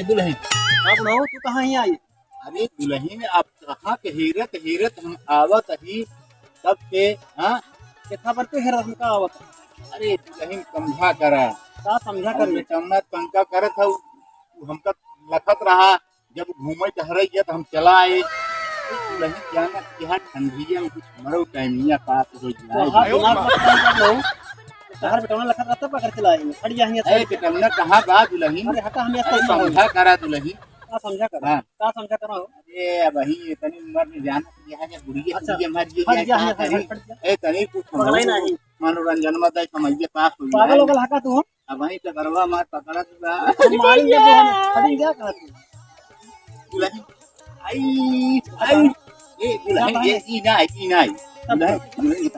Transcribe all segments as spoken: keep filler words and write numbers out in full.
दुलहिन। का बुढ़ऊ, तू कहाँ ही आई? अरे दुलहिन, अब कहाँ के हेरत हेरत हम आवत ही, तब के, हाँ? केथा पर तू हेरत हमका आवत? अरे दुलहिन, समझा करा। का समझा अरे करी? बेटम्मा तंका करत हऊ, तू हमका लखत रहा, जब घूमे टहरे गया तो हम चला आए। दुलहिन जाना क्या ठंडिया में कुछ मरो टाइमिया पास हो जाए। तो हाथ दिमाग मत खराब कर लो। शहर बेटौना लखत रहता पकड़ चला आएंगे। हट जा, हियाँ अरे से। बेटौना कहाँ बा दुलहिन? अरे हटा, हम ऐसे अरे ही समझा करा दुलहिन। का समझा करा? हाँ। का समझा करा हो? अरे अब ही इतनी उम्र में जाना कि यहाँ के बुढ़िया अच्छा। बुढ़िया मर गई हट है, जा, का हट जा, करी? हट जा। ए, तनी कुछ पकड़ाई नहीं। मनोरंजन मत दे, समझिए पास हो पागल जाए। हो गल हका तू? अब वहीं टकरवा मार पकड़त बा। हम मारेंगे तो हम खड़ी क्या करत? दुलहिन, आई, आई। ए, दुलहिन, ये ई ना, ई ना। दुलहिन, दुलहिन,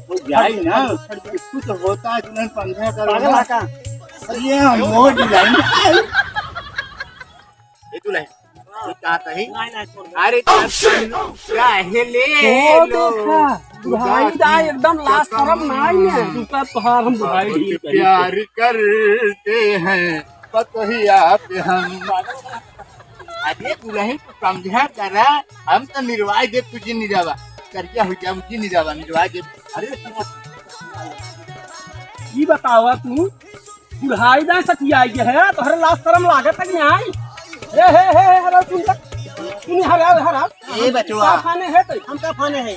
तो जाई ना। कुछ होता है, दुलहिन, समझा करो पागल ना। हका? अरे, ये हम मोड़ दुलहिन। ए, दुलहिन, ये का कही? नहीं, नहीं, छोड़ दे। अरे, Oh, shit! काहे ले ओ, लो? देखा, बुढ़ाई दा एकदम लाज शरम नाई है। जूता तोहार हम बुढ़ाई बहुत दी करी। प्यार करते हैं पतोहिया पे हम। अरे, दुलहिन, तू समझा करा, हम तो निर्वाह दे, तू जिन नहीं जावा। करिया हो जा, जिन नहीं जावा, निर्वाह दे। अरे, ई बतावा तू, बुढ़ाई दा सठियाई है, तोहरे लाज शरम लागत है कि नाई? हे, हे, हे, हे, हरा, सुन तक, सुन, हरा, हरा। ए बचवा। का फाने है तो? हम का फाने है?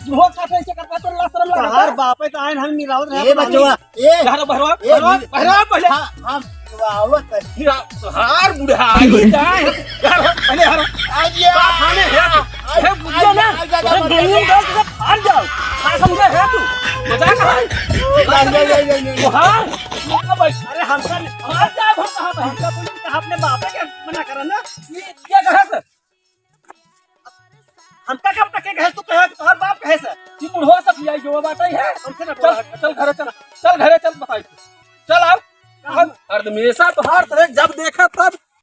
बुढ़ो साथे ऐसे करता तो लाज शरम लागत है। तोहार बाप है तो आइन हम निरावत रहे ए अपना बचवा, ए। हरा, बहरवा, ए, बहरवा, नी-, बहरवा पहले। हाँ, हम निरावत है। निरा-, तोहार बुढ़ाई दा है। हरा, पहले हरा। आ गया। का फाने है तो? आ, हे, बुढ़िया ना, आ, आ, आ, अरे, आ, दुनिया में तो फाड़ जाओ। का समझे है तू? मजाक है? आ, आ, आ, आ, आ, आ। तोहार अरे हमका नहीं, हमका क्या भर कहा था? हमका तो नहीं कहा, अपने बाप के मना करा ना। ये क्या कहा सर? हमका क्या पता के कहे, तू कहे, तोहर बाप कहे सर। ये बुढ़वा सब यही जो बात ही है। हमसे ना चल, बोला। चल घरे चल, चल घरे चल बताई। चल आओ। हम हरदमेशा तोहार